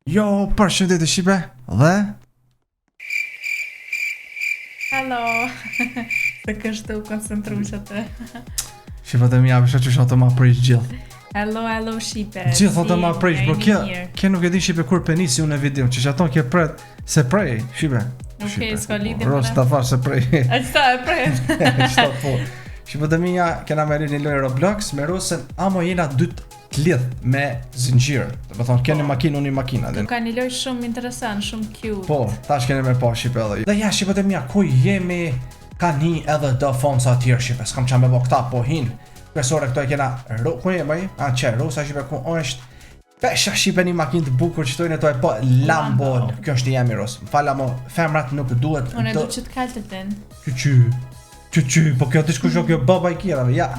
Jo, përshëndetje Shqipe dhe Hello. Se kështu u koncentru që të. Shqipe të mija, përshë që ato ma prish gjithë. Hello, hello Shqipe. Gjithë ato Si ma prish, jeni po kjo, mirë? kjo nuk e di Shqipe kur penisi unë e video, që që ato kjo pret, se prej, Shqipe. Okej, Shqipe, s'ka lidhje, po, Ros po ta thash se prej. A që ta e pret? Qëto po. Shqipe të mija, kena me një lojë Roblox me Rosën, amo jena dytë të lidh me zinxhir. Do të thonë keni Po. makinë unë një makinë, Tu ka një lojë shumë interesant, shumë cute. Po, tash keni me pa Shqipe edhe. Dhe ja Shqipe të mija, ku jemi? Ka një edhe do fonsa tjerë Shqipe, s'kam qa me bo këta, po hin. Kryesore këto e kena, ro, ku jemi? A, që, Rosa Shqipe ku është? Pesha Shqipe një makinë të bukur që tojnë to e po Lambon. Lambo. Kjo është i jemi Ros. Më fal, amo femrat nuk duhet Unë e të du që të kaltëtin. Qy qy. Qy qy, po kjo diçka kjo kjo baba i kjerave, ja.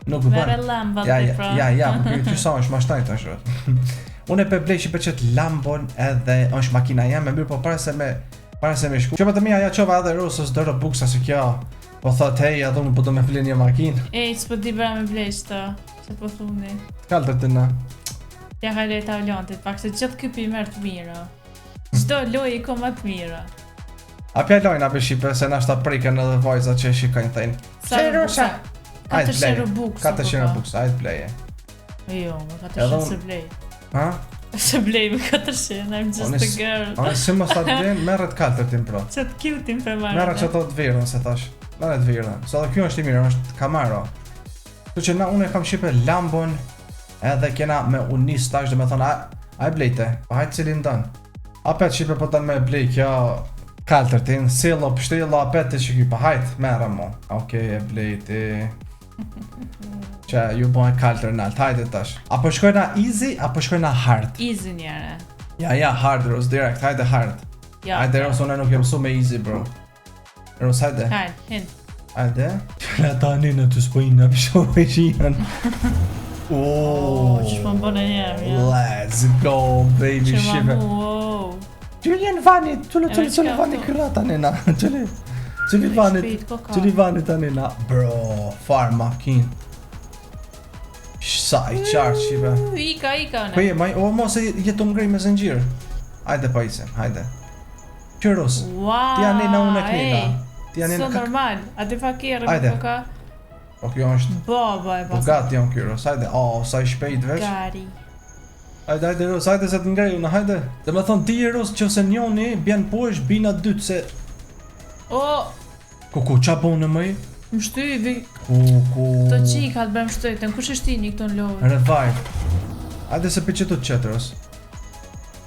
Nuk bën. Mere Lambo Ja, ti ja, pra. ja, ja, po kjo qy sa është ma shtajt është. Unë e pe blej që pëlqet Lambon edhe është makina jeme, mirë po para se me para se me shku. Që të mia ja çova edhe Rosës do Robux se kjo po thot hey, edhe unë po do me ble një makinë. Ej, s'po di bëra me blej qëto. Që po thuni. Kaltër të na. Ja ka lejta Olantit, pak se gjithë ky pi merr të mira. Çdo lojë i ka më të mira. A pja lojna për Shqipe se nashta prekën edhe vajzat që e shikojnë thejnë. Sa Pse, Rosa? Ajde, 400 bleje. Robux. 400 Robux, ajde bleje. Jo, më Edhe 400 unë- se blej. Ha? Se blej me 400, I'm Unë just a s- girl. Unë si mos ta blen, merret kaltërtin pro. Që të cute-in për marrë. Merret që ato të verën, se thash. Merret verën. Se edhe kjo është i mirë, është Camaro. Kështu që na unë e kam shqipe Lambon edhe kena me unis tash, dhe me thonë, a, a e blejte? Po hajtë cilin dan. Apet shqipe po dan me e blej kjo kaltërtin, sillo, pështillo, apet të që ky, po hajt, merre mo. Okej, e blejti. Që ju bojnë kaltër nalt, hajde tash. Apo shkojna easy, apo shkojna hard? Easy njëre. Ja, ja, hard, Ros, direkt, hajde hard. Ja. Hajde, Ros, unë nuk jam mësu me easy, bro. Ros, hajde. Hajde, hin. Hajde. Qëla tani në të spojnë në pësho me qinën. Oh, Oh, që shpo më bënë njerë, ja. Let's go, baby, Që ma shqipe. mu, oh. Qëli në vani, qëli, E qëli, me qëli çka vani këtu? këra tani na, qëli, qëli vani, Shpejt, ko ka. qëli vani tani na. Bro, far makin. Sa i qartë, shqipe. U, Ika, ika, Po unë. je, maj, o mos e jetu ngrej me zinxhir. Hajde pa icem, hajde. Qërus, Wow, ti janë na unë e knina. ej, Ti janë So na normal, a ti fakirë, Hajde. po ka. Po kjo është Baba e pas. Bugatti janë ky Ros, hajde. Oh, sa i shpejt veç. Gari. Hajde, hajde Ros, hajde se të ngrej unë, hajde. Dhe me thonë ti Ros që se njoni bjen poshtë bina dytë se O, ku ku qa po unë mëj? më shtyvi. Ku ku Këto qika të bëjmë shtytën. Kush e shtini këto në lojë? Revive. Hajde se për qëtu qëtë Ros.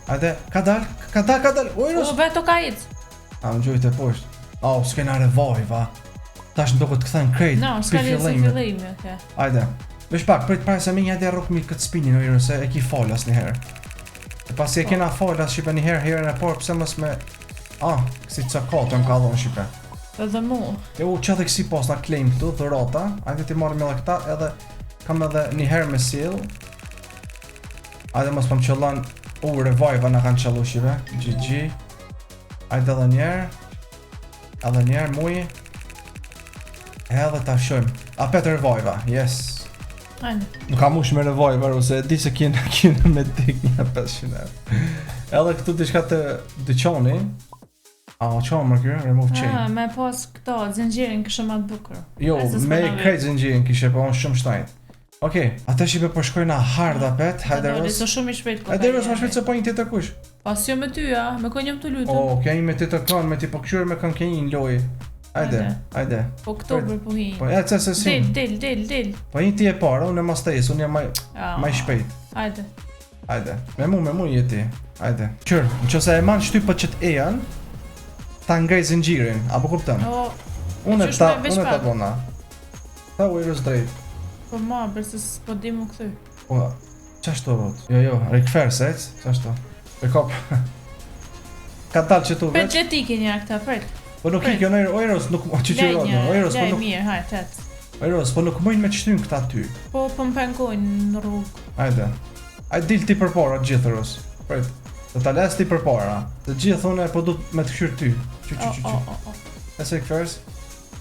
Hajde, ka dal, ka dal, ka dal. Oj Ros. O, veto ka ec. A më gjujtë e poshtë. Oh, s'kena revive, a. Tash më duket kthen krejt. No, s'ka pi lidhje se fillimit. fillimi, okej. Hajde. Vesh pak, prit para se me një hajde rrok mi këtë spinin o Iro, se e ki falas një herë. E pasi e Po. kena falas shqipe një herë herën e parë, pse mos me... Ah, kësi ca katër më ka dhonë shqipe. Edhe mu. E u që edhe kësi pas na claim këtu, dhurata. Hajde ti marrim edhe këta, edhe kam edhe një herë me sill. Hajde mos po më qëllon. U revive na kanë qëllu shqipe. GG. Hajde edhe një herë. Edhe një herë muj. Edhe ta shojmë. Apet revive, yes. Hajde. Nuk ka mush me revive, ose e di se kena kena me dik një 500 euro. Edhe këtu diçka të dyqani. A, o qa më kjo? Remove chain. Ah, me pas këto, zinxhirin kishë më të bukur. Jo, E, se s'po me na vjen. krejt zinxhirin kishe, po unë shumë shtajt. Okej, atë shqipe po shkojna hard apet, hajde Doli, Ros. Se shumë i shpejt ko Hajde ka Ros, më jemi. shpejt se po një tjetër kush. Pas jo me ty, a? Me ko njëm të lutën. O, kjo një me tjetër kon, me ti po kqyr me kënë një në lojë. Hajde, hajde. Po këto Prit. për po hin. Po ja ce se si. Del, del, del, del. Po një ti e para, unë e mas tejes, unë jam maj, Ah, maj shpejt. Hajde. Hajde. Me mu, me mu jeti. Hajde. Qyr, nëse e man shtyp po që të ejan, ta ngrej zinxhirin, apo kupton? O, Unë qysh ta, me veç unë ta pak? bona. Ta u Ros drejt. po ma, për se s'po di mu kthy. Po, qashtu rot? Jo, jo, rikfer se ec, qashtu. E kop. Ka dalë që tu Prit veç. le ti ke një këta, prit. Po nuk prit. i kjo në Ojros, nuk që që Lej rot, një, Ojros, po lej nuk mirë, hajde, tet. Ojros, po nuk mujnë me të shtyn këta ty. Po, po më pengojnë në rrugë. Hajde. Hajde dil ti përpara të gjithë Ros. Prit. Do ta les ti përpara. Të gjithë unë po du me të kqyr ty. Qy O, qy qy o, qy. o, o. E se kthers.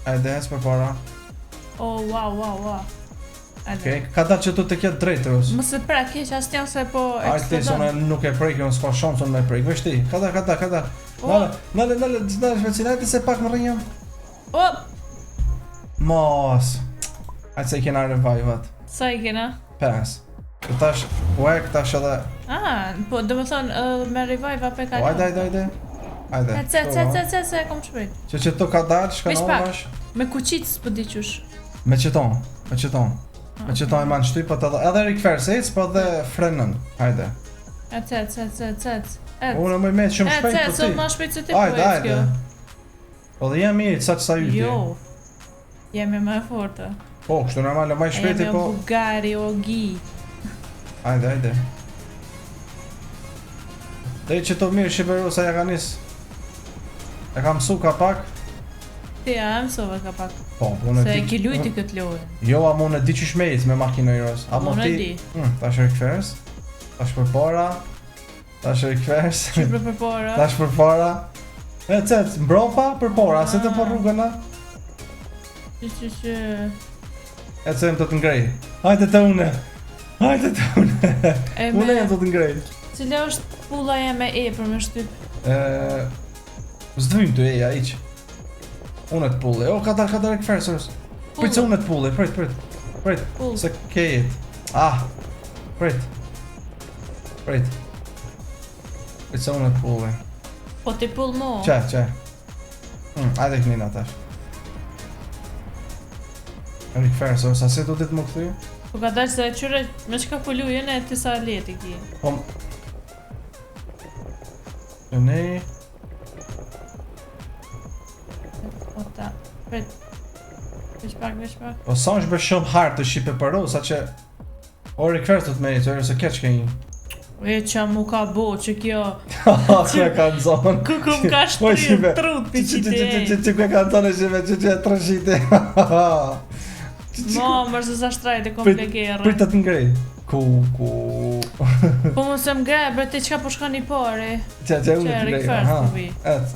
Hajde, ec përpara. O, wow, wow, wow. Okej, ka dalë që tu të ketë drejt, Rus. Mos e prek keq asnjë se po Ajde ti, se eksplodon. unë nuk e prek, unë s'ka shansë unë me prek. Vesh ti, ka dalë, ka dalë, ka dalë. O, Nale, nale, nale, nale, shpejtësinë, ajde se pak më rrinjëm. o, Mos. Ajde se i kena revive-at. sa i kena? 5. Të tash, ue, tash edhe... Ah, po do më thonë ë, me revive apo e O, kalon. ajde, ajde, ajde. Ajde. E, ce, ce, ce, ce, ce, kom shpejt. Që që to ka dalë, shka Veç në pak. bash. Me kuqit s'po di qysh. Me qëton, me qëton. Me qëton e manë shtyp, po të edhe, edhe rikfer se ec, po edhe frenën. Hajde. E, ce, ce, ce, ce, ce. Unë më me shumë E, shpejt, ce, po sot ti. ma shpejt se ti po Ajde, ec ajde. kjo. Po dhe jam mirë, sa që sa yti. Jo. Jemi më e fortë. Po, kështu normal, më shpejti, Jemi o po... Bugari, o Gi. Ajde, ajde. Dhe që të mirë, Shqiperu, sa ja ka nis. E kam mësu ka pak. Ti ja, mësova ka pak. Po, po unë e Se di. e ke luajti këtë lojë. Jo, ama unë e di qysh me ec me makinë i Ros. Ama Unë e ti... di. Mm, tash rikthers. Tash përpara. Tash rikthers. Qysh për përpara? Tash përpara. E cec, mbropa përpara, se të po rrugën a. Qysh, qysh, qysh. E cem të të ngrej. Hajde të une. Hajde të une. E Une me, jam të të ngrej. cila është pulla jeme e për me shtyp? E, Zdvim të eja, iq. Unë të pulli. O, ka dalë, ka dalë rikthers. Ros. Prit se unë të pulli, prit, prit. Prit. Pull. Se kejet. Ah. Prit. Prit. Prit se unë të pulli. Po ti pull mo. Qe, qe. Mm, ajde kënina tash. Rikfer, se sa si do të të më këthy? Po ka dalë se qyre me çka po lujën e ti sa lehtë i ki. Po... m- Që ne... Po ta. Prit. Veç pak, veç pak. Po sa është bërë shumë hard të shqipe për sa që... O, rikfer të të me jetë, se keq ke një. E qa mu ka bo që kjo Ku e ka nëzonë? Ku ku më ka Po, shtrirë shqipe. trut pi Që që që që qite që që ku e ka nëzonë shqipe, që që e trëshite. Mo, mërë se sa shtrajt e Prit- komplekerë Prit të të ngrej. Ku, ku... Po mos e më gre, bre ti qka po shkon i pari Që që unë Që të ngrej. rikfer aha. s'po vi. Et.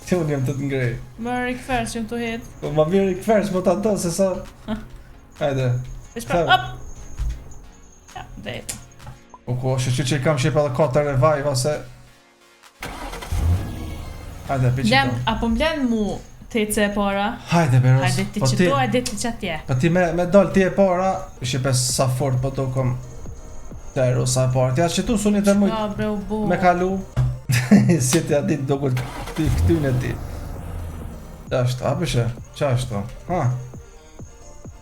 Që unë jam të të ngrej. Më rikfer që më të het Po ma mirë i kfersh, po ta do se sa... Hajde. Veç pak, Sa- op Ja, dejta Po ku është që që i kam shqip edhe 4 revive ose... Hajde, pi Lem, qëto. apo më lem mu te ce e para Hajde, Beros. Hajde ti Po qëto, hajde ti qatje Po ti me, me dal ti e para, shqipe sa fort po do kom... Te rosa e para. Ti as qëtu suni të mujt Qa bre u bo me kalu. si ti atit do kur ti këtyne ti. Qashtu, a pëshe? Qashtu? Ha?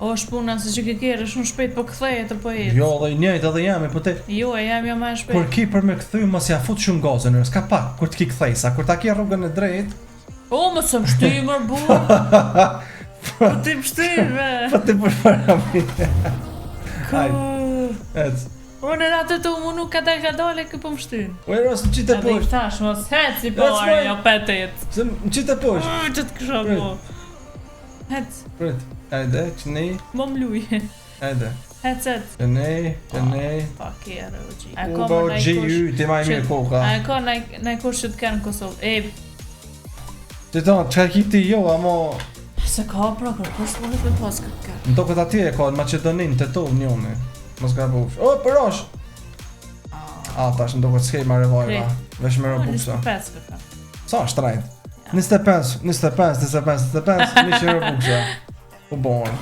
O është puna se që ke kere shumë shpejt po kthehet e po ecë. Jo, edhe i njëjtë edhe jemi, po te Jo, e jam jo më e Kur shpejt. ki për me kthy mos ja fut shumë gazën, s'ka pak kur të ki kthejsa, kur ta ki rrugën e drejtë, O, mos e më shty mër burr. Po ti më shty be. po ti përpara mi. Hajde. Ku? Ec. Unë edhe atë të u munu ka dal ka dale kë po më shtyn. O e ros, më qitë e Edhe i poshtë. thash mos hec i Ec, pare, moj. jo pet ec. Se më qitë e poshtë. Uu, Që të kisha Prit. bo. Hec, Prit. Hajde, qëni, mo më luj. hajde. Hec, hec. Qëni, qëni. Pa kere, o gji. A U ka bë më naj gji kush? y, ti ma i mirë koka. A ka naj naj kush që të kanë në Kosovë? E, Ti thonë, çka ki ti jo, amo se ka pra kërkush s'mundet me pas këtë kërë. Më do këtë atje e ka, në Maqedonin, të to, njoni. Mos ka bush. O, për rosh! A, tash më do këtë s'kej ma revive, Vesh me Po, Robuxa. 25 kërka. Sa është trajt? 25, 25, 25, 25, 100 Robuxa. U bon.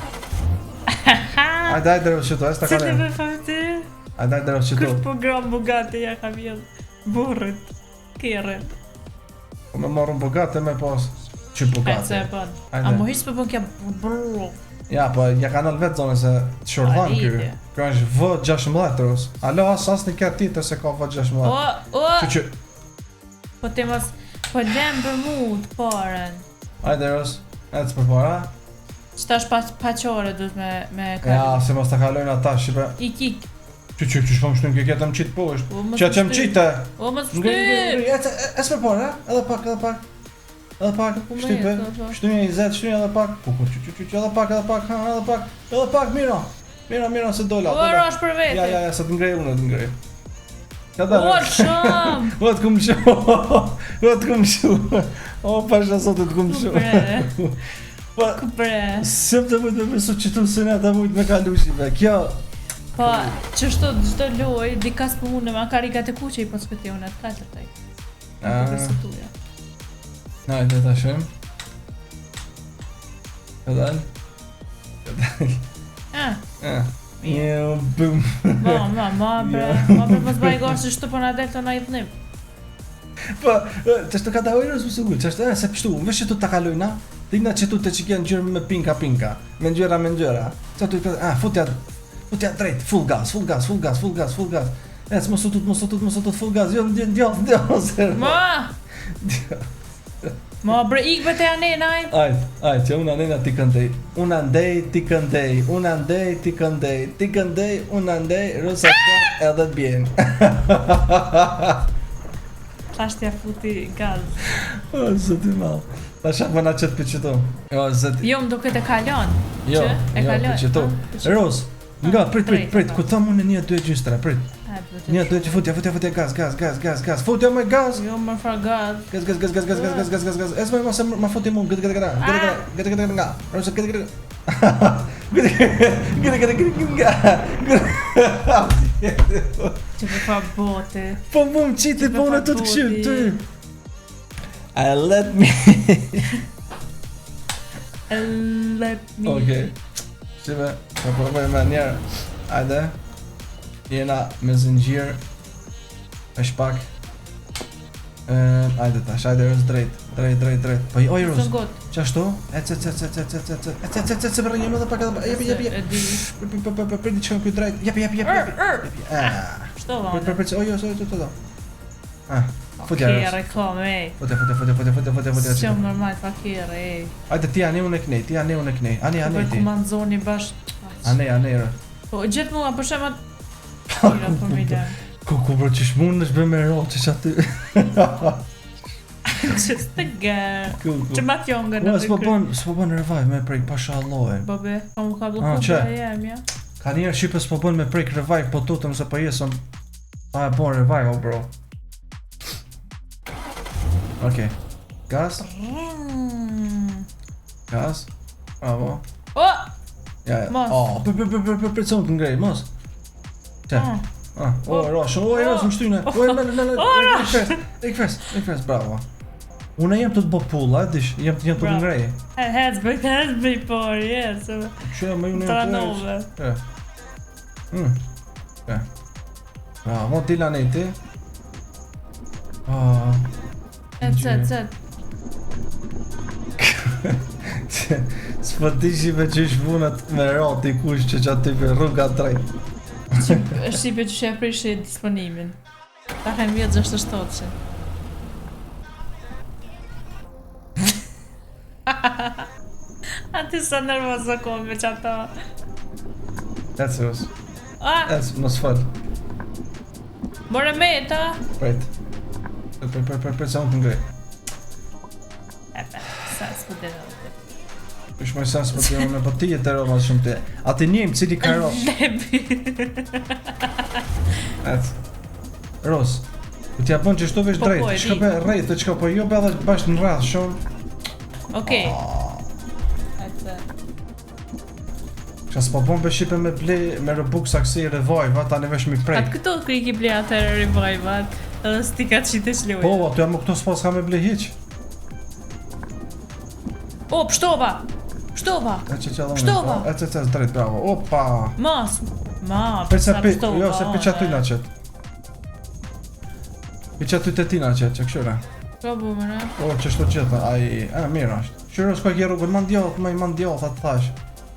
Ajde, ajde, rrë qëto, es ta Cili kalem. me fakti? Ajde, ajde, rrë qëto. Kush program Bugatti ja ka vjedh burrit, kerrin. Po me marrë un Bugatti me pas. Që E Bugatti? se e bën. Ajde. A mu hiq po bën kjo brrr. Ja, po ja kanal vetë zonë se të shurdhan ky. Arritje. Kjo është V16 rus. Alo, as as një kërë tjetër se ka V16. O, o, Që që, po ti mos po lem për mu të parën. ajde rus, ec përpara. Që tash pa paqore duhet me me Ja, kalu. se mos ta kalojnë ata shqipe. I kik. Që që që shpom shtynë kjo këtë më qitë poshtë. O mos Që që më pështy. qitë. O mos Ngri, ngri, pështy. ngri, ec, ec përpara, edhe pak, edhe pak. Edhe pak, Ku më shtype, ec, po. shtynë 20, shtynë edhe pak. Ku ku, që që që që, edhe pak, edhe pak, ha, edhe pak, edhe pak, mira. Mira, mira se dola. O dola. rosh për vete. Ja, ja, ja, se të ngrej unë, të ngrej. Ka O dalë. shumë. O të kum shu. O të kum shu. O pasha zotit të kum shu. Bre. Po, Ku bre? s'jam tu mujtë me besu që tu së ne të mujtë me kalu shqipe. Kjo, Po, qështu çdo lojë, dika s'po mundem, a karikat e kuqe i po s'peti unë atë kaltër taj. Po Ah. besu tuja. Hajde ta shohim. Ka dal? Ka dal. Ah, Ah. Jo, bum. ma, ma, ma, bre, ma, bre, mos baj gashë që shtu po na del të na i dhnim. Po, që shtu ka ta ojrë, s'u gul, që shtu, e, se pështu, vesh që tu ta kalojna, ti na që tu të që kja ngjyrë me pinka pinka, me ngjyra me ngjyra. Që tu ka, ah, futja, futja drejt, full gas, full gas, full gas, full gas, full gas. E, mos u tut, mos u tut, mos u tut, full gas, jo, ndjo, ndjo, ndjo, se. Ma! Ma, bre, ik be te anej, naj. Ajt, ajt, që unë anena ti këndej, unë andej, ti këndej, unë andej, ti këndej, ti këndej, unë andej, Rosa shkon edhe bjen. Tash t'ja futi gaz. O, zoti madh. Tash apo na qet për qëto. Jo, zoti. Jo, më duket e kalon. Jo, Që? E jo, kalon. për qëto. Ah, për qëto. Ros, nga, prit, prit, drejt, prit, po. ku tham unë 1 2 3 3, prit. A, duhet të 1 2 3 futja, futja, futja, gaz, gaz, gaz, gaz, gaz. Futja më gaz. Jo, më far gaz. Gaz, gaz, gaz, gaz, gaz, gaz, gaz, gaz, gaz, gaz. Es më mos ma futi mu, gëtë, gëtë, gëtë, gëtë, gëtë, gëtë, gëtë, nga. Rosa, gëtë, gëtë. Gëtë, gëtë, gëtë, gëtë, nga. Që për fa bote. Po mu më qiti Që po unë për të të këshirë boti. ty. I let me. Let me. Okej. Shive, po provoj me njerë. Ajde. Jena me zinxhir. Është pak. Ëm, ajde tash, ajde Roz drejt, drejt, drejt, drejt. Po oj Roz. Së got. Qashtu? Ec, ec, ec, ec, ec, ec, ec, ec, ec, ec, ec, ec, një edhe pak edhe, jepi, jepi, E jepi. di. Prit, prit, prit, prit, prit, diçka ky drejt. Jepi, jepi, jepi, jepi. Jepi. Ah. Pshtova Prit, unë. prit, prit, oj, oj, oj, oj, oj. Ah, futja Kere, Roz. reklame, ej. Futja, futja, futja, futja, futja, futja, futja. S'jam normal pa kere, ej. Ajde ti ani unë knej, ti ani unë knej. Ani, ani Po ti. kumandoni bash. Ani, ani. Roz. Po gjithë mua për shembull Mira, po mi lëm. Ku ku bro qysh mund është bë me ro që aty. Që të gë. Ku ku. Që ma t'jongën Ua, aty s'po kry. bën, s'po bën revive me prek pasha Allahin. Po be, po më ka Ah, bllokuar që? e jemja. Ka njerë shqipe s'po bën me prek revive, po tutëm se po jesëm Pa e bon revive, o bro. Okej. Gas, Mm. gas. Bravo. O! Ja, ja. Mos. Oh, për për për për për për se unë të ngrej, mos. Që? Mm. Ah, o, rosh, o, rosh, më shtyne. O, lë, lë, lë, O, rosh. Ik fes, ik fes, bravo. Unë jem të të bë pulla, e dish, jem të jem të të Bravo. ngrej. E hec bëj, hec bëj por, yes. Që më unë jem të Tranove. E. Mm. E. Bravo, Dilaneti. Ah. Ec, ec, ec. S'po di shqipe qysh punët me ra dikush që që aty për rruga drejt. Shqipe që e prishi disponimin. Ta kem vjetë 67-shin. A ti sa nervoz o kom me që ato. Ec, Ros. Ah, Ec, mos fol. more meta. Prit. Prit, prit, prit, prit, prit, se unë të ngrej. E pe, sa s'po dhe edhe. Ish më sen s'po të unë, po ti je të ro ma shumë ti. A ti njëm, cili ka ro? Lebi. Ec. Ros. Po t'ja bën që shtu vesh Po, drejt, po, e shko di. be rrejt, të çka po jo be edhe bash në rreth shumë. Okej. Ah. Ec. Qa s'po bën be shqipe me ble me Robux aksi revive, ata ne vesh mi Atë prek. këto ku i ki ble atëherë revive-at, edhe s'ti ka qitë që Po, aty jam këto s'po s'ka me ble hiq. O, pshtova! Pshtova! E që që edhe unë. Pshtova! E që që drejt, bravo. Opa! Mos! Ma, Prit se sa pi, pshtova. jo se pi që aty na qet. Pi që aty të ti na qet, që këshyre. Po, bu, më në. O, që shto gjitha, ai, e, mirë është. Këshyre s'ka ke rrugën, ma ndjoth, ma i ma ndjoth, atë thash.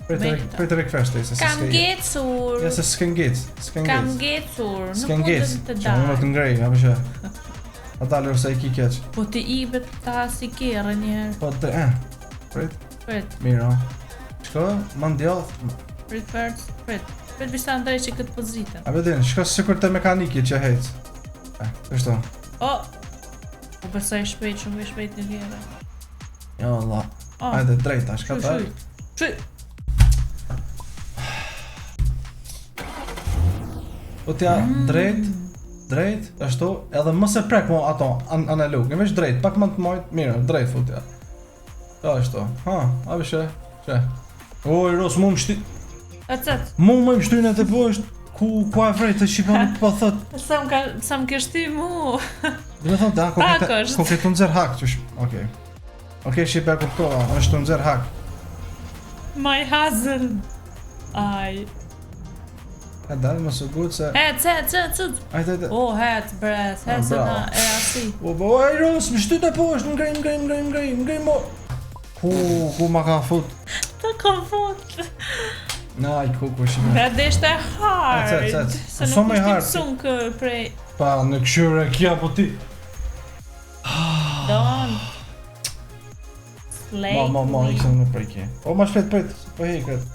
Prit Me- të prit të rikfesh ti, se Kam s'ke. ngecur. Ja se s'ke ngec, s'ke Kam ngec. ngecur. Nuk S'ke ngec. mundem të Që unë dal. të ngrej, apo që. A dalë ose e ki keq. Po ti i bet ta si kere njëherë. Po të, e. Prit, Prit, mirë. o. Shko, ma ndjoth. prit, prit, prit. Prit vishta ndrej që këtë pozitën. A vedin, shko sikur te mekaniki që hec. E, kështu. O! Po besoj shpejt, shumë i shpejt në kere. Jo Allah. O, Hajde drejt tash, ka shuj, ta. shuj. Shuj! Po t'ja Mm. drejt, drejt, ashtu, edhe mos e prek mo ato an analog, në veç drejt, pak më të majt, mirë, drejt futja. Ta është to. Ha, a vëshe, që? Oj, Ros, mu më shty... Ec, ec. Mu më më shtynë të poshtë, ku, ku e vrejtë të shqipon po thot. Sa më ka, sa më ke shty mu. Dhe me thonë, da, ko Pak këtë, është. ko këtë të nxerr hak, qysh, okej. Okej, shqipe e kuptova, është të nxerr hak. My husband. Aj. Ka dalë, mos u gut se... Ec, ec, ec, ec. Ajde, ajde. O, hec, bres, Ah, hec, se bravo. na e asi. O, po, ej, Ros, më shty të poshtë, më ngrej, më ngrej, më ngrej, më ngrej, më ngrej, mo... Ku, ku ma ka fut? Të kam fut. Na, i ku, ku, shqipe. Ve dhe ishte hard. Ec, ec, ec. Se Sa nuk më i është hard? mësun kë prej... Pa, në këshyre kja, po ti... Don. Slay. Ma, ma, ma, queen. ikse në prekje. O, ma shpejt, prit, se po heket.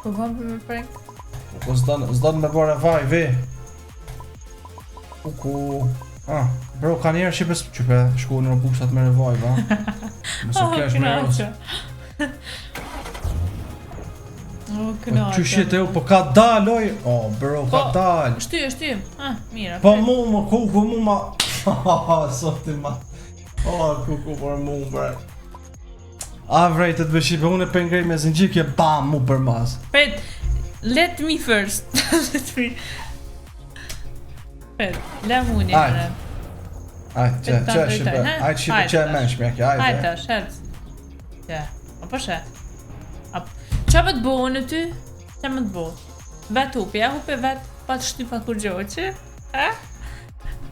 Po bëm për me prek. Po, po s'dan, s'dan me bërë vaj, ve. Kuku. Ah, bro, ka njerë që pes... Që pe, shku në Robuxat me revive, a? Mos e Oh, kesh me ros. knaqe. Oh, Po knaqe. qysh jetë eu, po ka dal, oj. Oh, bro, ka Po. dal. Shty, shty. Ah, mira. Po prit. mu, më kuku, mu ma... Soti ma... Oh, kuku për mu, bre. A vrejtet be shqipe, unë e pengrej me zinxhir, kjo bam, mu për mas. Prit. Let me first. Let me. Prit, le mu një Ajt. herë. Ajt, që, Prit, ta që, ndërtoj, shqipe, he? ajt, shqipe, Hajde që e tash. menshme, kjo, Hajde ajde. tash, hec. Ja, apo she? Ap. Qa më të bo në ty? Qa më të bo? Vet hupi, ja hupi vet pa të shtypa kur gjo, që? Ha?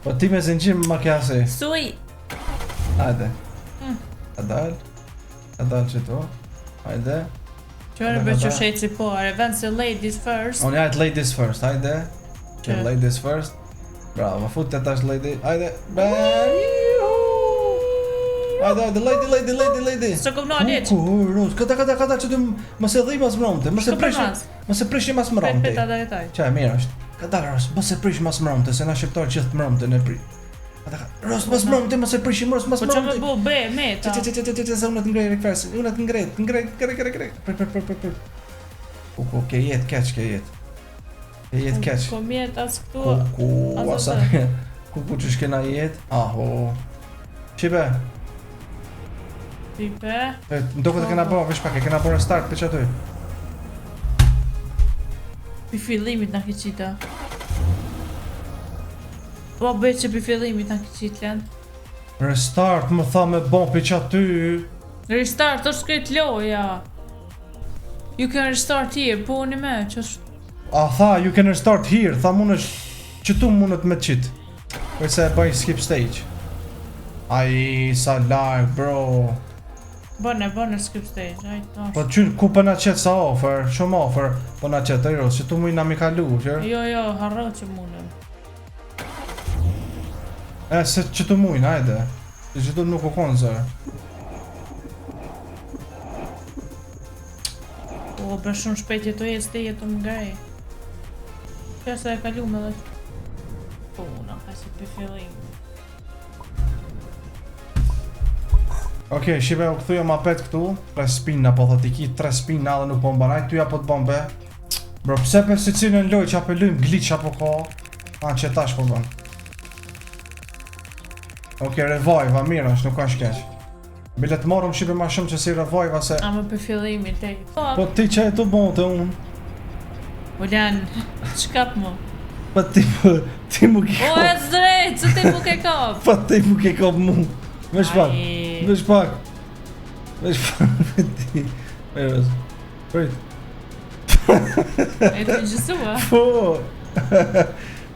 Po ti me zinxhir ma ke asi. Suj, Hajde. Mm. A dal. A dal që to. Hajde. Qërë Hajde, bë që hajde. sheci po, e vend se ladies first. Unë jajt ladies first, hajde. Që Që? ladies first. Bravo, fut të tash lady. Hajde. Bam. Hajde, hajde, lady, lady, lady, lady. S'e kom nalë hiç. Ku, ku, Rus, këta, këta, këta që të mos e dhi mas mromte, mos e Shko për prish, mas. mos e prish mas Prit, mromte. prit, ata jetaj. Qa e mirë është. Ka dalë Rus, mos e prish mas mromte, se na shqiptar gjithë mromte në pri. Ata ka, Rus, mos mromte, mos e prishim, Rus, mos Po që me mromte. bo, be, me, ta. Që që që që që që se unë të ngrej rekversin, unë të ngrej, të ngrej, ngrej, ngrej, ngrej. Për për për për për. Ku ku ke jetë keq, ke jetë. Ke jetë keq. Ko mjet as këtu. Ku ku as asa. atë. Ku ku që shkena jetë? Ah, ho. Qipe, Pipe. e, më duket e kena bërë, veç pak, e kena bërë start për që aty. Pi fillimit na ke qita. Po bëj që pi fillimit na ke qit lan. Restart, më tha me bon për që aty. Restart është krejt loja. You can restart here, po unë me, që është A tha, you can restart here, tha mund është, që tu mundet me qit. Për se e bëj skip stage. Ai, sa larg, bro. bëne, bëne skip stage, aj tash. Po qyr ku po na qet sa ofër, shumë ofër, po na qet ai ros, që tu muj na mi kalu, që? Jo, jo, harro që mundem. E se që tu mujn, hajde. Se që tu nuk u konë zërë. Po, bë shumë shpejt jeto ecë, te jeto më ngrej. Kjo se e kalu me dhe... Po, na ka si për fillim. Okej, shipe u kthyem apet këtu, tre spina po thot i ki tre spina dhe nuk po mbanaj, ty apo të bën be. Bro, pse për secilën lojë që apo lujm glitch apo ka? A, që tash po bën. Okej, revive, a mirë është, nuk është keq. Bile të marrëm shipe ma shumë që si revive se A më për fillimit, te. Po, Po ti që e tu bon të unë po lan, ç'kap më? Po ti po ti mu ke O, kap e drejt, se ti nuk e kap. Po ti mu ke kap mu Vesh pak Ai. Vesh pak Vesh pak Ti Vesh Prit E të gjësua. Po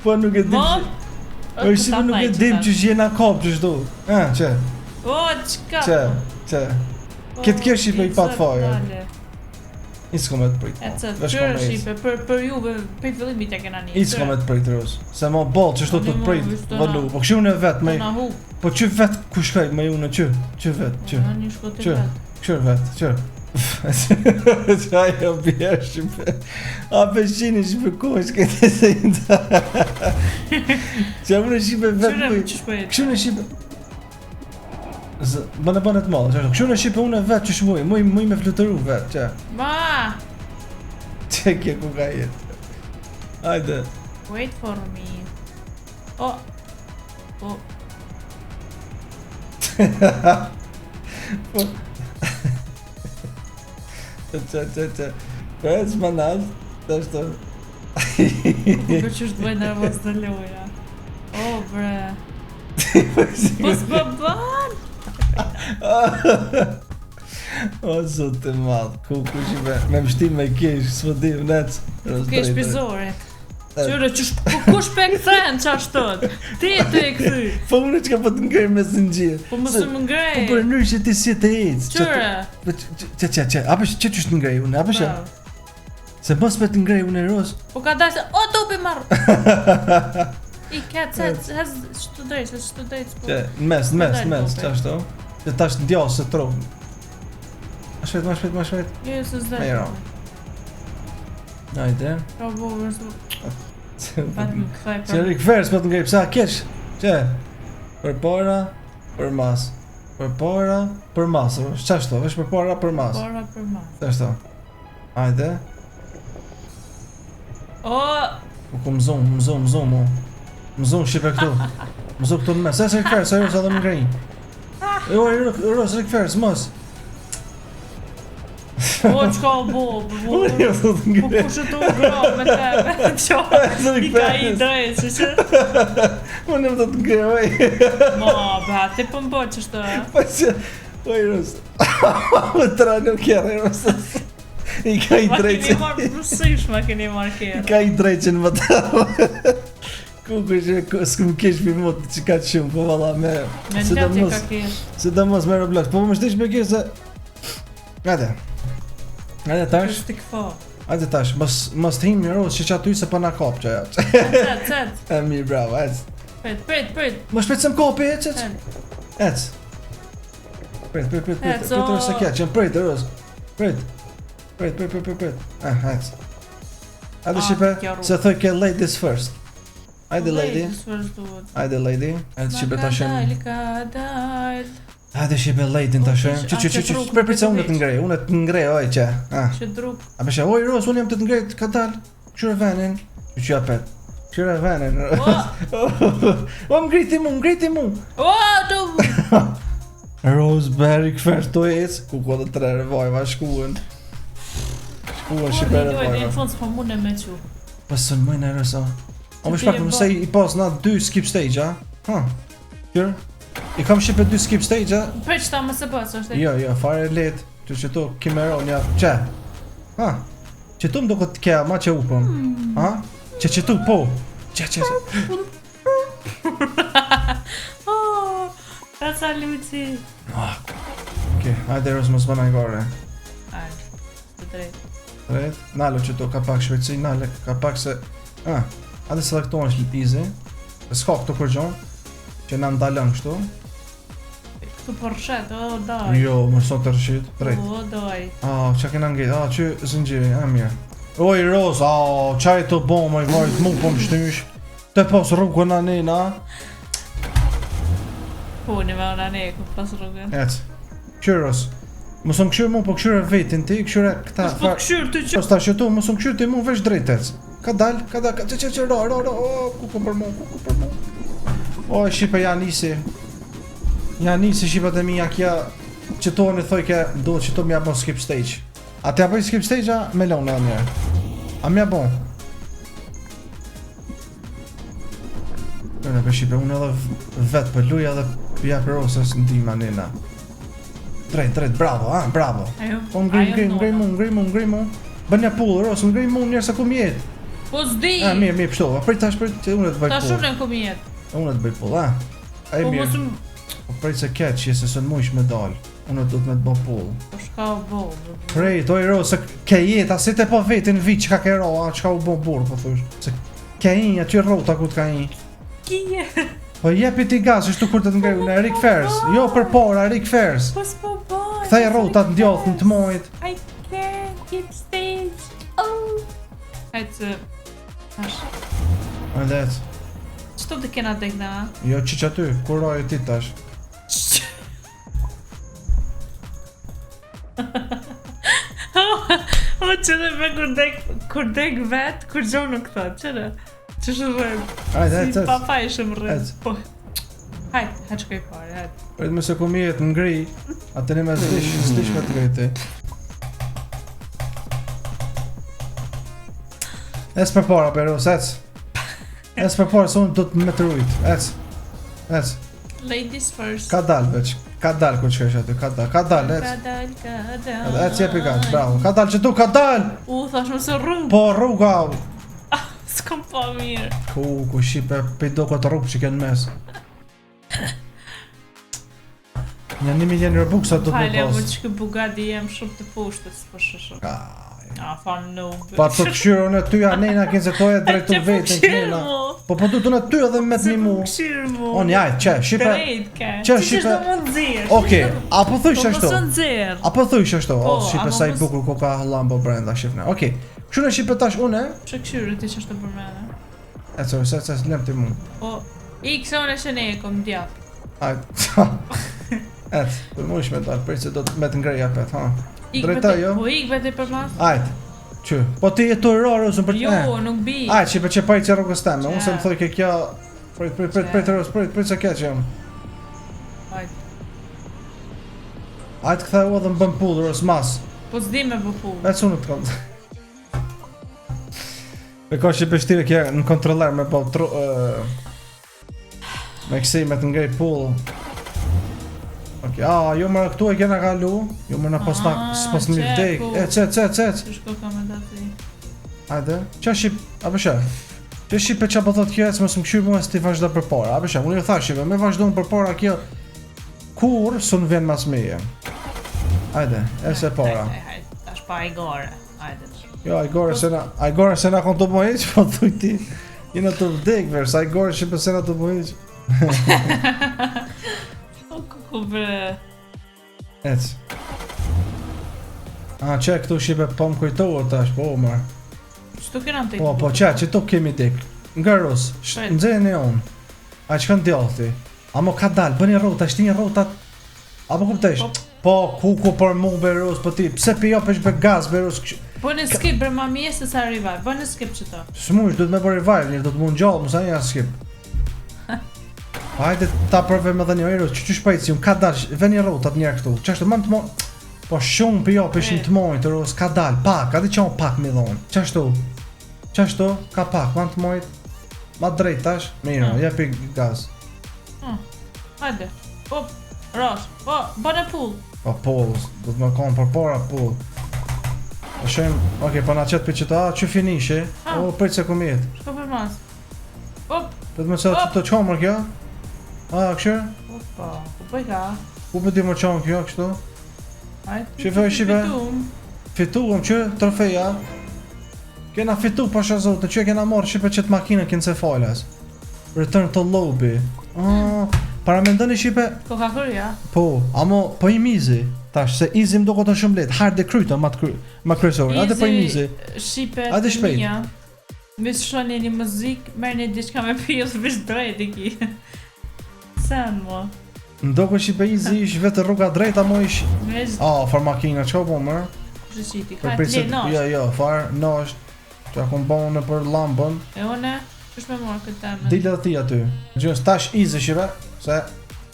Po nuk e dim Mo? që- Po si nuk e dim që jena kap që shdo Ha, që, O, ç'kap? që, që Këtë kjo shqipe i pat faje. I s'ko me të prit E cë, Vesh ko qërë me ecë. shqipe, për, për juve, për fillimit e kena një. I s'ko me të prit Rus Se ma ball që shto të Ani, mo, prit vishtë Vëllu na. Po këshu unë e vet me Na hup, Po që vet ku shkoj me ju në që Që vet, që na një shko të Që? vet. Qër vet, qër. Qa jo bjerë shqipe. A pe shini shqipe ku është këtë se i nda. Qa unë shqipe vet Qyre, muj. qysh po jetë? Kështu në shqipe... Bëne bëne të madhe, qashtu. Kështu në shqipe unë vet që shmuj, muj, muj me flutëru vet, që. Ma! Që kje ku ka jetë. Hajde. Wait for me. O! O, Po. Që, që, që. Po ec më nalt, tash të. Po për që është bëj nervoz në loja. O, bre. Po s'po bën. O, zot të madh, ku ku që me, me mshti me kesh, s'po di, nec. Kesh pizorit. Qyre, qysh, po kush pe kthen qashtu? Ti e të e kthy. Po unë çka po të ngrej me zinxhir. Po mos më ngrej. Po për mënyrë që ti si të ecë. Qyre. Po që që që, apo që qysh të ngrej unë, apo që? Po. Se mos me të ngrej unë Roz. Po ka dalë se o topi marr. I ka të has ç'të drejt, ç'të drejt. Po. Që, në mes, në mes, në mes, qashtu. Që tash ndjo se tro. Ma shpejt, ma shpejt, ma shpejt. Jo, se s'dal. Mira. Ajde. Po, po, po. Pa të më kthej Se rikvers po të ngrej, pse a keq? Që? Përpara, përmas. Përpara, përmas. Qashtu, veç përpara, përmas. Përpara, përmas. Qashtu. Ajde. O! Po ku më zonë, më zonë, më zonë, mu. Më zonë shqipe këtu. Më zonë këtu në mes. Se se rikvers, ajo sa dhe më ngrej. Jo, jo, jo, se rikvers, mos. O, qka o bo, bo, bo. Unë jam të të Po ngrej. kush e të gro me te, qo, Se i ka i rikvers. drejt, që që? Unë jam të të ngrej, oj. Ma, ba, ti po më bo që shtë, Po që, oj, Rus. Më tra nuk kjerë, Rus. I ka i Ma keni drejtë. marrë përsërish, ma keni marrë I kjerë. ka i drejtë në më të. Ku ku që ku s'kum kesh mi mot që ka shumë, po valla me... Me Se do në mos, ka kesh. se do mos me Roblox. Po më shtish me kesh se... Hajde. Hajde tash, Është të këfo. hajde tash, mos mos të him në Rus që që aty se po na kap që ajo. Cet, cet, E mirë, bravo, ec. prit, prit, prit. Më shpejt se më kapi, ec, ec. Cet. Ec. Prit, prit, prit, prit, Ec, prit, Rus, se o. keq, prit, Rus. Prit. Prit, prit, prit, prit, prit. Ah, ec. Hajde Ah, shqipe, kjo rrugë. se thoj ke ladies first. Hajde lady. Ladies first duhet. Hajde lady. Hajde shqipe ta Ma ka shem. dal, ka dal. Hajde shqipe ladyn ta shem. Po, Çu çu çu çu. rrugë, Prit prit se nuk unë e të ngrej, unë të ngrej oj që. Ah. Që druk. A peshe, oj Ros, unë jam të të ngrej, ka dal. Qyre venin. Çu çu apet. Qyre venin. O, O më ngriti mu, më ngriti mu. o, do. Rose Barry kfer të ec, ku ku edhe tre revajva shkuen. Shkuen shqipe Po, Në revajva. fund s'po mundem me qu. Po së mëjnë e Rosa. O më Që shpak, ti e më se i pas na dy skip stage, a? Ha. Qyre? I kam shqipe dy skip stage, a? Prit qëta mos e bë, se është e Jo, jo, fare let. Që që to kimeron, ja, që? Ha? Që tu më do këtë kja, ma që upëm. Ha? Që që tu, po. Që, që, që. Oh, ka ca luci. Ah, Okej, hajde Ros, mos bëna gore. Ai, të drejt. Drejt, nalo që to ka pak shpejtësi, nalo ka pak se... Ah, hajde se dhe këto është easy. S'ka këto kur gjon, që na ndalon kështu. Këtu po rrëshet, o daj. Jo, më sot të rrëshit, drejt. O daj. Ah, qa kena ngejt? Ah, që zinxhiri, ah, mirë. Oj, Ros, ah, qa e të bo, moj vajt, mu po më shtysh. Të pas rrugën a nena. Po, një me ona ne, ku pas rrugën. Ec. Kqyr Ros. Mos më kqyr mu, po kqyre vetin ti, kqyre këta. Mos po të kqyr ty që Ros tash këtu, mos më kqyr ti mu veç drejt ec. Ka dal, ka dal, ka që që që ro, ro, ro, o, ku ku për mu, ku ku për mu. O, shqipe ja nisi. Ja nisi shqipet e mia kja që to në thoj ke duhet që to m'ja bon skip stage. A t'ja bëj skip stage a me lonë edhe njerë? A m'ja bon? Në për shqipe, unë edhe vetë për luj edhe ja për osës ndihma nena. Drejt, drejt, bravo, a, bravo. Ajo, Po ngri, ajo ngri, ngri nona. mu, ngri mu, ngri mu. Bën një pull, Ros, ngri mu njerë se ku mjet. Po s'di. A, mirë, mirë, pështova. Prit tash, prit, që unë të bëj Tash pull. unë ku mjet. Unë të bëj pull, a. Ai Po mirë. mos më Po prit se keq, je se s'ën mujsh me dal. Unë do të me të bë pull. Po shka u bo, bo, bo. Prit, oj Ros, se ke jetë, si te po vetin vit çka ke ro, a çka u bë burr, po thosh. Se ke një aty rrota ku të ka një. Kije. Po jepi ti gaz, ashtu kur të të ngrej unë, Rick Fairs. Jo përpara, Rick Fairs. Po s'po boj. Kthej rrotat ndjoth në të mojt. I can't keep stage. Oh. Hajtë se tash. Hajde ec. Çto të kena dek na? Jo që që aty, ku roje ti tash? O, që dhe me kur dek, kur dek vet, kur gjo nuk thot, që dhe? Që shë rrëm? Hajde, ec, Si ec. pa fajshëm rrëm. Ec. Po. Hajt, hajt shkoj pare, hajt. Prit më se ku mjet ngri, atë në me zdish, zdish me të ngriti. Ec për para, Berus, ec. Ec për para, se unë do të me të rujt. Ec. Ec. Ladies first. Ka dal veç. Ka dal ku qesh aty, ka dal. Ka dal, ec. Ka dal, ka dal. Edhe ec jepi gas, bravo. Ka dal që tu, ka dal. U, thash më se rrugë. Po rruga. S'kam pa mirë. Ku, ku shqipe, pe do këtë rrugë që kenë mes. Një një milion Robux do të Fale, më më pas. që kë Bugatti jem shumë të poshtës, po shë shumë. A, fa noob. Pa të këshyrë unë ty anejna kinë se to e drejtu Që po vetën këshyrë knena. mu? Po po du të në ty edhe me të Se një po mu. këshyrë mu. Unë jaj, që, shqipe. Drejt ke. Që, Që shqipe- do më nxjerr? Okej, a po thuj Po mos ashtu? u nxjerr. A po thuj ashtu? Po, O, shqipe ama sa i mos- bukur ku ka Lambo brenda, shqipne. Okej. Kështu në shqipe tash unë, Që këshyrë ti që është të përmene. e co, se se lem ti mu. Po, i këse unë e shene e kom djath. Ajt. Et, po më me dal, prit se do të me të ngrej apet, ha. Ik Drejta, vete- jo? Po ik vete për mas. Ajt. Që, po ti je tu rarë ose për Jo, nuk bi. Ajt, shqipe që pajtë që rrugës teme, unë se më Qa? thoj ke kjo Prit, prit, prit, Qa? prit, Ros, prit, prit se keq jam. Hajt. Ajt ktheu edhe më bën pull, Ros, mas. Po s'di me bë pull. E cu nuk të kam. E ka që pështire kjo në kontroller me po tru... ë, me kësi me të ngrej pull. Okej, a, jo mëra këtu e kena kalu. Jo mëra pas na, Ah, s'pas më qe, vdek. ku. E, ce, ce, ce, ce. Që shko ka me dati. Hajde. Qa shqip, a për shë? Qa shqipe qa po thot kjo ec mos më kqyr mua se ti vazhdo përpara. A për shë, unë ju thash shqipe, me vazhdo unë përpara kjo kur s'un vjen mas meje. Hajde, e se para. Hajde, hajde, tash pa i gore. Hajde. Jo, ai gore se na, ai gore se na kon të bëj hiç, po thuj ti. Jena të vdek vers, ai gore shqipe se na të bëj hiç. O, ku bre. Ec. A, që këtu shqipe po më kujtohet tash, po o mërë. Qëtu kena të Po, po, që, që tu kemi dik. Nga Rus, Shpejt. nxehni unë. A që kanë djathi? A mo ka dal, bëni rrota, shtini rrotat. A po kuptesh? Po. Po, ku ku për mu be Rus, po ti, pse pi jopesh be gaz be Rus? ksh- Po në skip bre ma mirë se sa revive. Bë në skip qëto. S'mush, duhet me bërë revive, njërë, do të mund gjallë, mos ai as skip. Hajde ta provojmë edhe një herë, që që shpejt si unë ka dal, veni rrotat një herë këtu. Çashtu më të mo Po shumë pi jopeshin të mojt, Rus, ka dal, pak, a di që pak mi dhonë. Çashtu. Çashtu, ka pak, më të mojt. Ma drejt tash, mirë, Mm. jepi gaz. Hajde. Po, rosh. Po, bë në pull. Po pull, do të më konë për para pull. Po shohim, okej, po na qet për qëta, a që finishi? Ah. O, prit se ku mjet. Shko për mas. Op, Prit më se që të qomë kjo? A, kështu? opa, ku po i ka? Ku po di më qomë kjo, kështu? Hajde. Shife, shife. Fitum. Fituam që trofeja. Kena fitu pasha zotin, që e kena marrë shipe qëtë makinën kënë se falas. Return to lobby. Ah, para mendoni shipe, Ko ka kërja? po, amo po i mizi. Tash se easy më duket është shumë lehtë. Hajde kryta ma të kry, ma kryesore. Hajde po i mizi. Shqipe Hajde të shpejt. mia. Veç shoni një muzik, merrni diçka me pijë dhe veç drejt i ki. Sen mo. Ndoku shipe easy ish vetë rruga drejt amo ish. Veç Ah, far makina çka po më? kush e qiti, Për ka prit të se le nosh. jo jo, far nosh. Çka kom bën unë për llambën. E une, qysh me marrë këtë temën? Dil edhe ti aty. Gjës tash easy shipe, se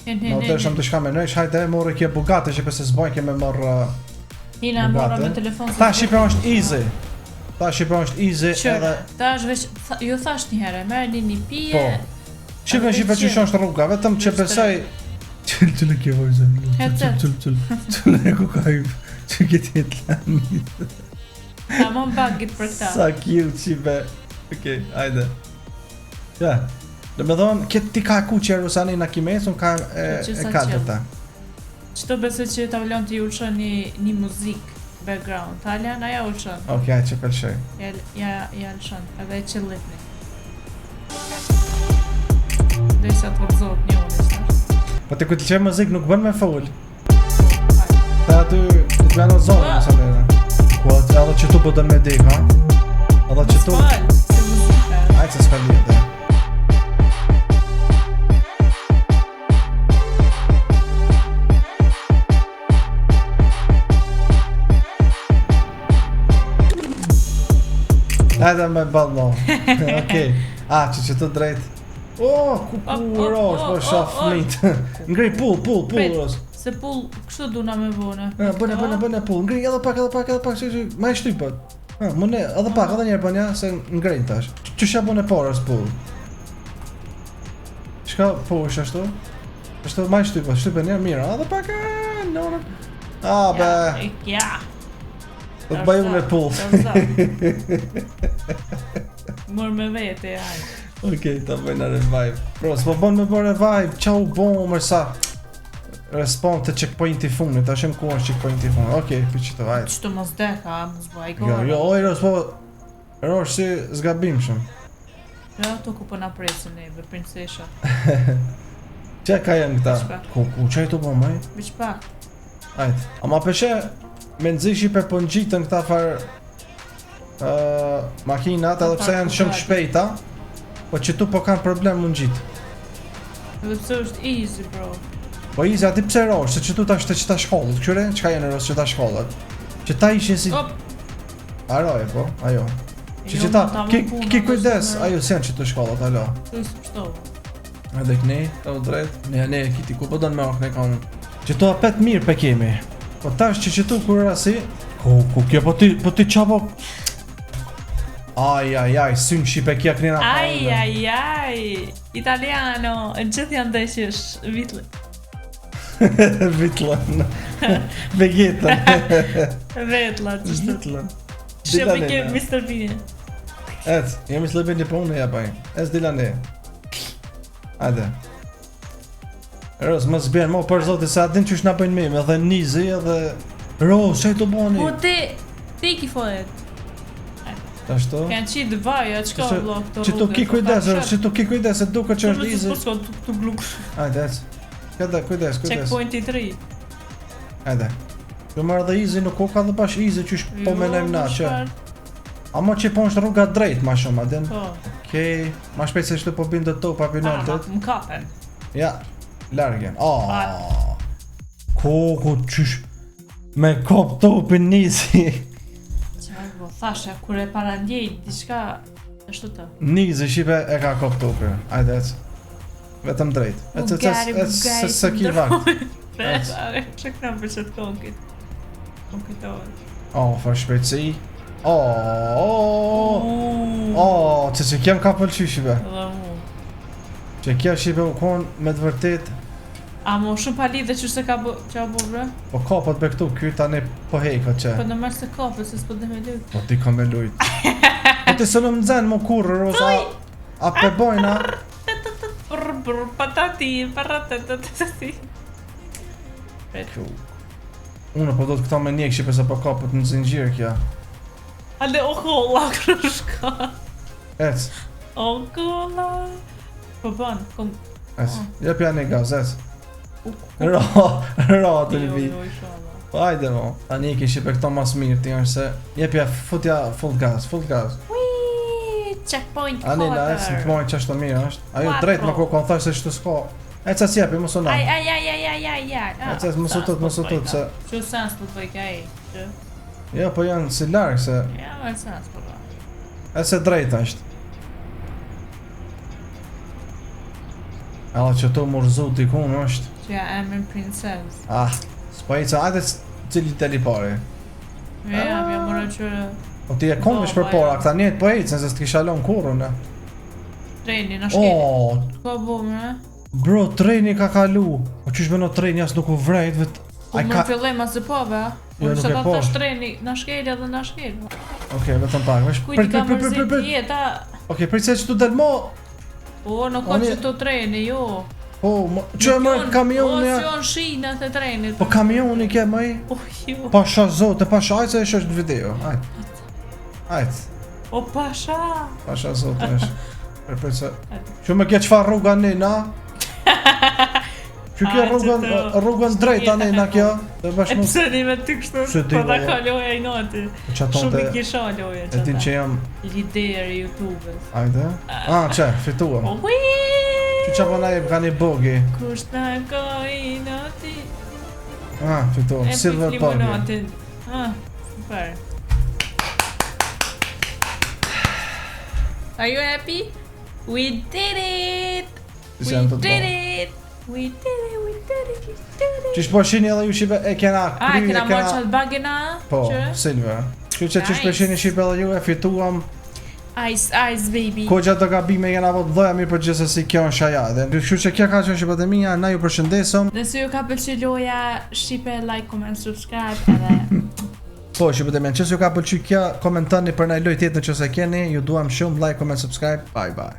Hin, hin, Në hin, të është hin. diçka me nësh, hajde morë kjo Bugatti që pse s'baj ke me marr uh, Hina mora Bugatti. me telefon. se Ta shqipe s'bëj. është easy. Ta shqipe është easy Qyre, edhe ta është veç, tha, ju thash një herë, merrni një pije, po. Shqipe Edhe shqipe që qyre. është rruga, vetëm që Veç besoj Çel çel kjo vojzë. Çel Hece. çel çel. Çel e ku ka hy. Çe këtë jetë lani. tamam bagit për këta. Sa cute shqipe. Okej, hajde. Ja. Do me thonë, këtë ti ka kuqe Rusani na kimesun ka e, Që e sa katërta. Qëto besoj që Tavlon ti ulshon një, një muzik background. Talian aja ulshon. Okej, hajde që pëlqej. Ja, ja, ja lëshon, edhe e qëllitni. Dhe sa të vëzot një unë ishte. Po ti kur të lëshoj muzik nuk bën me fol. Hajde. Ta aty të të vënë zonë, Po. sa dhe. Ku atë edhe që tu po dën me dek, ha? Edhe që tu. S'fal, se muzika. Hajde se s'ka lidhje. Hajde me ballo. Okej. A, që që të drejt. Oh, ku Op, ku op, rosh, op, po shoh op, op. fëmijt. Ngri pull, pull, pull Prit. rosh. Se pull, kështu duna me vone. E, Bëne, bëne, bëne pull. Ngri edhe pak, edhe pak, edhe pak, që që, ma e shtypët. Ha, më ne, edhe pak, edhe njerë bënja, se ngrejnë tash. Qysh ja bën e parës pull? Shka po është ashtu? Ashtu maj shtypa, shtypa njerë mirë, edhe pak, e, nërën. A, be, Ja. do të bëj unë e pull. Mor me vete, aj. Okej, ta bëjna revive. Bro, s'po bën me bë revive, qa u bo, mërë sa. Respawn të checkpointi funit, tash jem ku është checkpointi funit. Okej, okay, që të vajt. Qëtu mos deka, mos bëj Jo, jo, oj, ros, po... Ros, si zgabim shumë. Jo, ato ku po na presin neve, princesha. Që ka janë këta? Çka? Ku, ku, që i të bo, maj? Veç pak. Ajt. Ama peshe, me nxishi pe po ngjitën këta far uh, makinat edhe pse janë shumë të shpejta, po që tu po kanë problem më ngjit. Edhe pse është easy, bro. Po easy, aty pse rosh, se që tu tash të qëta shkollët, këqyre, çka janë ros qëta shkollët? Që ta ishin si... Op. Aroje, po, ajo. Që Jo, qëta, mo, ta ki, më punë, ki ato kujdes, s'më- ajo s'janë që të shkollët, alo. Tu së pështova. Edhe këne, të u drejt, ne ne e kiti, ku po don me orë, ne kam. Që to apet mirë pe kemi. Po tash që që tu kur rasi, ku, ku kjo, po ti, po ti qa po... Aj, aj, aj, syn shqipe kja kënina Aj, aj, aj. Italiano, e gjithë janë deshësh vitle. Vitlën. Vegetën. Vetla, që shtë. Vitlën. Që me ke Dila ne. Mr. Bean. Ec, jemi slëbin një punë ja paj. Ec dila ne. Hajde. Ros, mos bjen mo për zotin se a din qysh na bëjnë meme, edhe nizi edhe Ros, çaj të boni? Po ti, ti ki fojet. Ashtu. Kanë qitë vaja, çka Që- vllo këto Që tu rrugë, ki po kujdes, ta Ros, që tu ki kujdes se duket që është easy. Po s'ka tuk tuk gluk. Hajde, ec. Kujdes, kujdes, kujdes. Checkpointi 3. Hajde. Jo marrë dhe easy nuk ka dhe bash easy qysh po menojmë na që. Ama që po është rruga drejt ma shumë, a din? Po. Okej, ma shpejt se shtu po bin do topa Ah, penaltet. më kapen. Ja, larg janë. Oh. Ku, ku, qysh Me kop topin nisi Çfarë po thasha kur e para ndjej diçka ashtu të. Nisi shipe e ka kop topin Ajde, ec Vetëm drejt Ec, ec, ec, Bugari, ec, se, Bugari, se ki vakt Ec. Çka na pëlqet konkit. Konkitohet. Oh, far shpejtësi Oh, oh, Uuu. oh, që që kjo më ka pëlqy shipe Dhe mu. Që kjo shipe u kon me të vërtet A mo shumë pa lidhe që se ka bo, që a bo bre? Po kapët be këtu, ky tani po hekët që Po normal se kapët, se s'po dhe me lujt. Po ti kam me lujt Po ti së në më nxenë më kurrë, Rosa A pe bojna Brr, brr, patati, paratati. Kjo. Unë po do të këta me njek shqipe se po kapët në zinxhir kjo. Ale o kolla, krushka. Ec, O kolla. Po bën, kom... ec. Oh. Jep ja një gaz, ec. U, ku- Ra, ra të Jo, lëvi. jo, inshallah. Po hajde mo. Tani ke shqipe këto mas mirë ti është se jep ja futja full gas, full gas. Ui, checkpoint Ani na ec, në të mojnë që është mirë është. Ajo Quattro. drejt më ku kon thash se çtu s'ka. Ec ec jepi, mos u na. Aj, aj, aj, aj, aj, aj, aj. Ah, Ec ec mos u tut, mos u tut se Që sens po bëj ka ai? Që? Jo, po janë si larg se Ja, ma sens po bëj. ec se drejt është. Edhe që tu mërzu dikun është. Që ja emrin princez. Ah, s'po i ca, ajde cili deli pari. Ja, ja, mora që Po ti e kon Po, veç për po, para, ja. këta njet po ecën se s'të kisha lënë kurrën. ne. treni na shkeli. Oh, Ka bo më? bro, treni ka kalu. Po qysh bëno treni as nuk u vrejt vet. Po Ai më ka fillim as e po be. Jo, Unë nuk se e ta po. thash treni, na shkel edhe na shkel. Okej, vetëm pak. Veç Kujt prit i ka prit prit prit mërzit prit. jeta? Okej, prit se që tu del mo. Po, nuk ka Oni- që të treni, jo. Po, mo- që e Nuk më janë- kamioni Po, ja. si janë shinat e trenit. Po kamioni ke më? Po, jo. Pasha zote, pasha ajtë se është në video. Ajt. Ajt. O, pasha. Pasha zote është. Prit prit se. Ajde. Që më ke çfarë rruga ne na? Që kjo A, rrugën që të- rrugën drejt tani na kjo? Do bash E mund. pse një me ty kështu? Se di, Po ta valla. ka loja i nati. Po çaton Shumë i te kisha loja e din që jam Lideri i YouTube-ës. Ajde. Ah, çe, fituam. O, ui! Që çfarë po na jep ka një bogi. Kush na ka i nati? Ah, fituam. E Silver pik buggy. limonatin. Ah, super. Are you happy? We did it! Si We janë të did të it! We did it, we did it, we did it! Qysh po shini edhe ju shipe e kena A, kry, kena e marrë qatë bagina? Po, Që? silver. Kështu që që Nice. shpeshini shqipe edhe ju e fituam. Ice, ice, baby. Ko gjatë do gabime jena po të dhoja mirë për gjithsesi kjo është aja. Dhe kështu që kjo ka qenë shqipet e mia, na ju përshëndesim. Nëse ju ka pëlqy loja, shqipe, like, comment, subscribe, edhe Po, shqipet e mia, nëse ju ka pëlqy kjo, komentoni për ndaj lojë tjetër nëse keni. Ju duam shumë, like, comment, subscribe. Bye bye.